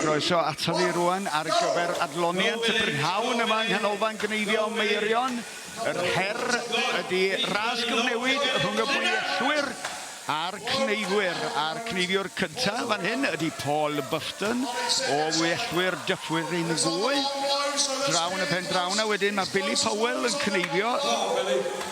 Croeso aton ni rwan ar gyfer adloniant y prynhawn yma yng Nghanolfan Gneifio Meirion. Yr her ydy ras gyfnewid rhwng y bwyellwyr a'r cneifwyr. A'r cneifiwr cyntaf fan hyn ydy Paul Bufton o Fwyellwyr Dyffryn Gwy. Draw yn y pen draw 'na wedyn mae Billy Powell yn cneifio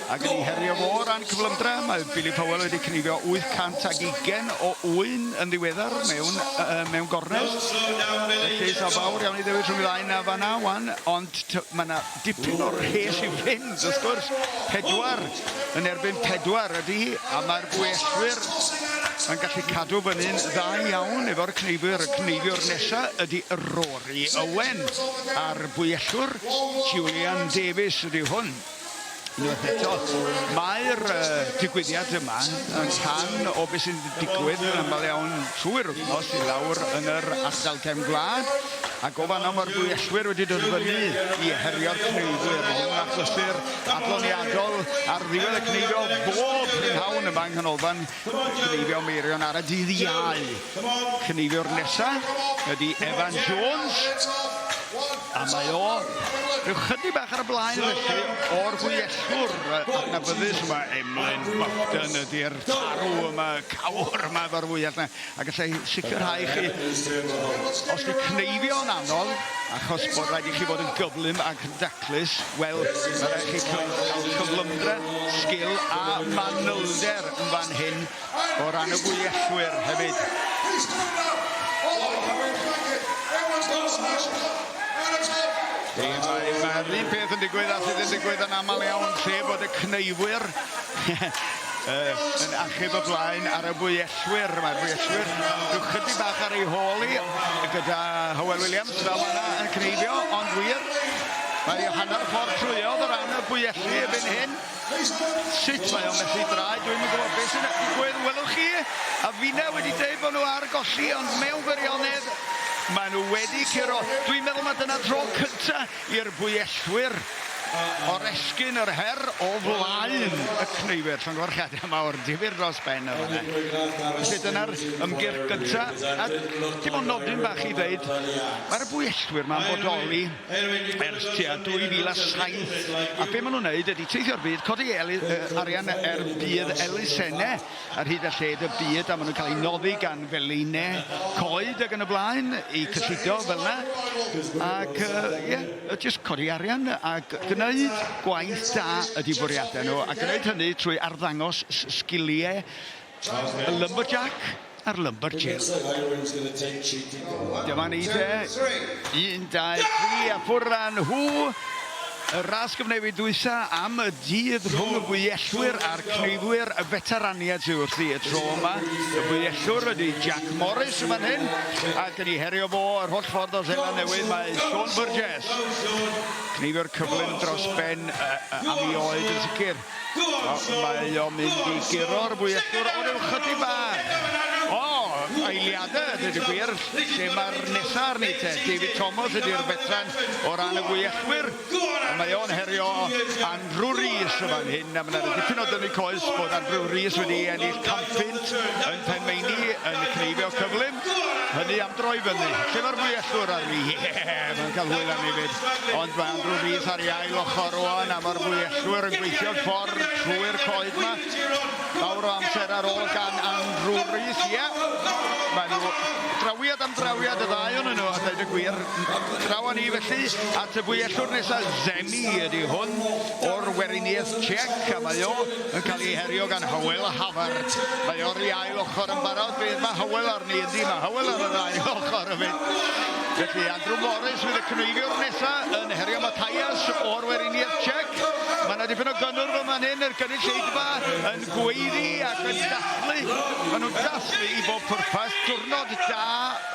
ac yn ei herio fo o ran cyflymdra. Mae Billy Powell wedi cneifio 820 o ŵyn yn ddiweddar mewn, uh, mewn gornest. Felly, sa fawr iawn i ddewis rhwng y ddau na fanna, wan, ond mae yna dipyn o'r rhes i fynd, wrth gwrs. Pedwar yn erbyn pedwar ydy hi, a mae'r bwyellwyr yn gallu cadw fyny'n dda iawn efo'r cneifwyr. Y cneifiwr nesaf ydy Rory Owen, a'r bwyellwr Julian Davies ydy hwn. Unwaith eto, mae'r digwyddiad yma yn rhan o beth sy'n digwydd yn aml iawn trwy'r wythnos i lawr yn yr ardal cefn gwlad, ac o fanno mae'r bwyellwyr wedi dod fyny i herio'r cneifwyr. Mae hwn yn achlysur adloniadol ar ddiwedd y cneifio bob prynhawn yma yng Nghanolfan Cneifio Meirion ar y dydd Iau. Cneifiwr nesa ydy Evan Jones, a mae o rhyw chydig bach ar y blaen felly o'r fwyellwr adnabyddus yma, Emlyn Bufton ydy'r tarw yma, y cawr yma efo'r fwyell yna. A gallai sicrhau chi, os di cneifio'n anodd, achos bod rhaid i chi fod yn gyflym ac yn daclus, wel, mae rhaid chi cael cyflymdra, sgil a manylder yn fan hyn o ran y fwyellwyr hefyd. Mae'r un peth yn digwydd a sydd yn digwydd yn aml iawn lle bod y cneifwyr yn achub y blaen ar y fwyellwyr. Mae'r fwyellwyr rhyw chydig bach ar ei hôl hi gyda Hywel Williams fel yna yn cneifio, ond wir, mae hanner ffordd trwyodd o ran y bwyelli erbyn hyn. Sut mae o'n methu draed, dwi'm yn gwybod beth sy'n digwydd, welwch chi, a finne wedi deud bod nhw ar golli, ond mewn gwirionedd, maen nhw wedi curo. Dwi'n meddwl mai dyna'r tro cynta i'r bwyellwyr oresgyn yr her o flaen y cneifwyr. Llongyfarchiadau mawr, difyr dros ben yn fan'na. Felly dyna'r ymgyrch gynta, a dim ond nodyn bach i ddeud, mae'r bwyellwyr 'ma'n bodoli ers tua 2007, a be maen nhw'n wneud ydy teithio'r byd, codi arian er budd elusennau ar hyd a lled y byd, a maen nhw'n cael eu noddi gan felinau coed ac yn y blaen i cyllido fel yna, ac ie, yeah, jyst codi arian a gwneud gwaith da ydy bwriadau nhw, a gwneud hynny trwy arddangos sgiliau y lumberjack a'r lumberjill. Dyma ni te. 1, 2, 3, a ffwrdd â nhw. Y ras gyfnewid dwysa am y dydd rhwng y bwyellwyr a'r cneifwyr, y feteraniaid sydd wrthi y tro yma. Y bwyellwr ydy Jack Morris yn fan hyn, ac yn ei herio fo yr holl ffordd o Seland Newydd mae Sean Burgess. Cneifiwr cyflym dros ben am ei oed yn sicr. O, mae o'n mynd i guro'r fwyellwr o ryw chydig bach. O, eiliadau, a dweud y gwir, lle mae'r nesaf arni te. David Thomas ydy'r fetran o ran y fwyellwyr. A mae o'n herio Andrew Rees yn fan hyn, a mae yna dipyn o dynnu coes bod Andrew Rees wedi ennill canpunt yn Penmeini yn cneifio cyflym. Hynny am droi fyny. Lle mae'r fwyellwr arni? Ie, mae'n cael hwyl arni fyd. Ond mae Andrew Rees ar ei ail ochr rwan, a mae'r fwyellwyr yn gweithio'r ffordd trwy'r coed yma. Fawr o amser ar ôl gan Andrew Rees, ie. Mae nhw drawiad am drawiad y ddau o'n nhw, a dweud y gwir. Draw â ni felly at y fwyellwr nesaf, Zemi ydy hwn, o'r Weriniaeth Czech, a mae o yn cael ei herio gan Hywel Havard. Mae o'r i ail ochr yn barod, bydd mae Hywel arni, yndi, mae Hywel ar yr ail ochr hefyd. Felly Andrew Morris fydd y cneifiwr nesaf yn herio Matthias o'r Weriniaeth Czech. Mae yna dipyn o gynnwrf yn fan hyn, yr gynulleidfa yn gweiddi ac yn dathlu. Maen nhw'n dathlu i bob pwrpas. Diwrnod da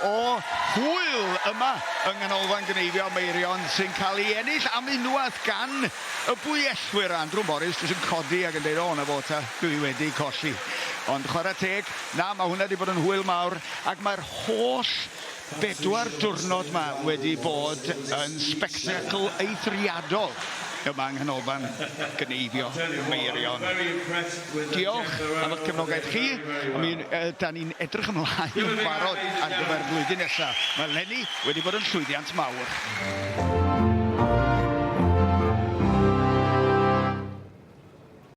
o hwyl yma yng Nghanolfan Gneifio Meirion sy'n cael ei ennill am unwaith gan y bwyellwyr. Andrew Morris jyst yn codi ac yn dweud, o, na fo ta, dwi wedi colli. Ond chwarae teg, na, mae hwnna wedi bod yn hwyl mawr ac mae'r holl bedwar diwrnod 'ma wedi bod yn sbectacl eithriadol. yma yng Nghanolfan Gneifio Meirion. Diolch am eich cefnogaeth chi, a mi uh, da ni'n edrych ymlaen yn barod ar gyfer flwyddyn nesaf. Mae 'leni wedi bod yn llwyddiant mawr.